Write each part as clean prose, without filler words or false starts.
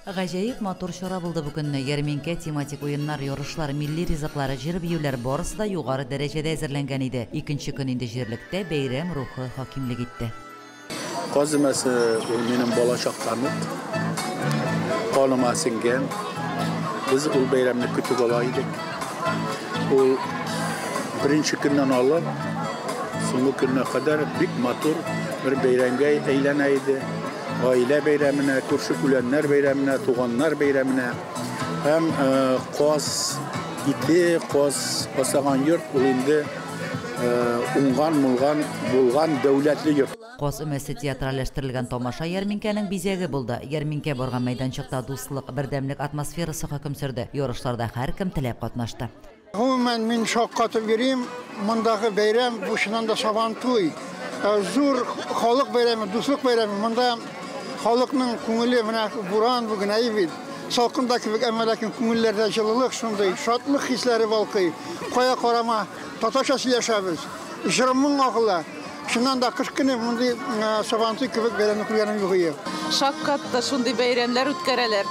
Гаҗәеп матур чара булды бу көнне. Ярминкә, тематик уеннар, ярышлар, милли ризыклар, җыр-биюләр барысы да югары дәрәҗәдә әзерләнгән иде. Икенче көн инде җирлектә бәйрәм рухы хакимлек итте. Каз өмәсе ул минем балачактан ук каныма сеңгән. Без ул бәйрәмне көтеп ала идек. Ул беренче көннән алып соңгы көненә кадәр бик матур бер бәйрәмгә әйләнә иде. Гаилә бәйрәменә, күрше-күләннәр бәйрәменә, туганнар бәйрәменә. Һәм каз ите, каз асаган йорт ул инде уңган, мулган, булган дәүләтле йорт. Каз өмәсе театральләштерелгән тамаша ярминкәнең бизәге булды. Ярминкә барган мәйданчыкта дуслык, бердәмлек атмосферасы хөкем сөрде. Ярышларда һәркем теләп катнашты. Гомумән, мин шаккатып йөрим, мондагы бәйрәм бу чыннан да Сабантуй. Зур халык бәйрәме, дуслык бәйрәме. Монда халыкның күңеле менә буран бүген, әйе бит. Салкын да кебек, әмма ләкин күңелләрдә җылылык шундый, шатлык хисләре балкый. Кая карама, татарча сөйләшәбез. Җыр-моң агыла. Чыннан да кыш көне мондый Сабантуй кебек бәйрәмне күргәнем юк иде. Шаккатты, шундый бәйрәмнәр үткәрәләр.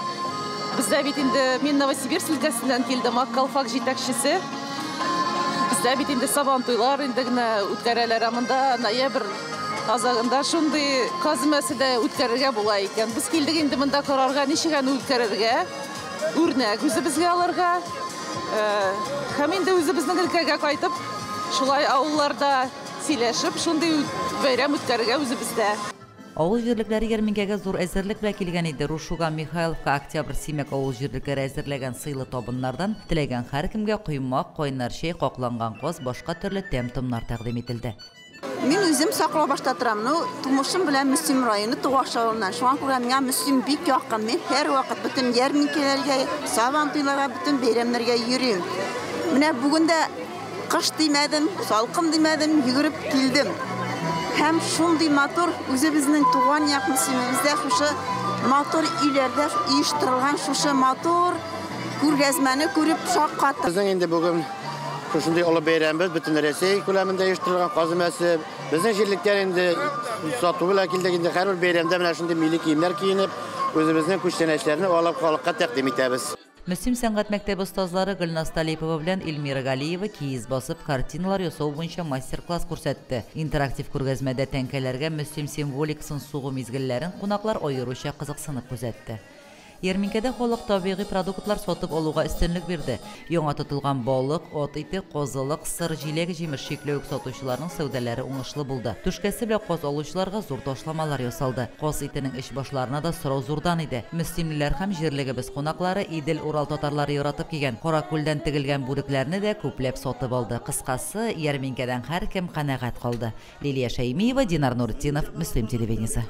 Бездә бит инде, мин Новосибирск өлкәсеннән килдем, Ак калфак җитәкчесе. Бездә бит инде Сабантуйлар инде генә үткәрәләр, ә монда ноябрь азагында шундый каз өмәсе дә үткәрергә була икән. Без килдек инде монда карарга, ничек аны үткәрергә, үрнәк үзебезгә алырга. Һәм инде үзебезнең өлкәгә кайтып, шулай авылларда сөйләшеп, шундый бәйрәм үткәрергә үзебездә. Авыл җирлекләре ярминкәгә зур әзерлек белән килгән иде. Рушуга, Михайловка, Октябрь, Симәк авыл җирлекләре әзерләгән сыйлы табыннардан теләгән һәркемгә коймак, кайнар чәй, какланган каз, башка төрле тәм-томнар тәкъдим ителде. Мин үзем Саклаубашта торам. Ну, тумышым белән Мөслим районы Тугаш авылыннан. Шуңа күрә миңа Мөслим бик якын. Мин һәрвакыт бөтен ярминкәләргә, Сабантуйларга, бөтен бәйрәмнәргә йөрим. Менә бүген дә кыш димәдем, салкын димәдем, йөгереп килдем. Һәм шундый матур үзебезнең туган як Мөслимебездә шушы матур өйләрдә оештырылган шушы матур күргәзмәне күреп шаккаттым. Безнең инде бүген шушындый олы бәйрәмбез бөтен Рәсәй күләмендә оештырылган каз өмәсе. Безнең җирлектән инде сату белән килдек инде һәрбер бәйрәмдә менә шундый милли киемнәр киенеп, үзебезнең күчтәнәчләрне алып халыкка тәкъдим итәбез. Мөслим сәнгать мәктәбе остазлары Гөлназ Талипова белән Эльмира Галиева киез басып картиналар ясау буенча мастер-класс күрсәтте. Интерактив күргәзмәдә тәңкәләргә Мөслим символикасын сугу мизгелләрен кунаклар аеруча кызыксынып күзәтте. Ярминкәдә халык табигый продуктлар сатып алуга өстенлек бирде. Яңа тотылган балык, ат ите, казылык, сыр, җиләк-җимеш, чикләвек сатучыларның сәүдәләре уңышлы булды. Түшкәсе белән каз алучыларга зур ташламалар ясалды. Каз итенең эч-башларына да сорау зурдан иде. Мөслимлеләр һәм җирлегебез кунаклары Идел-Урал татарлары яратып кигән каракүлдән тегелгән бүрекләрне дә күпләп сатып алды. Кыскасы, ярминкәдән һәркем канәгать калды. Лилия Шәймиева, Динар Нуртдинов, Мөслим телевидениесе.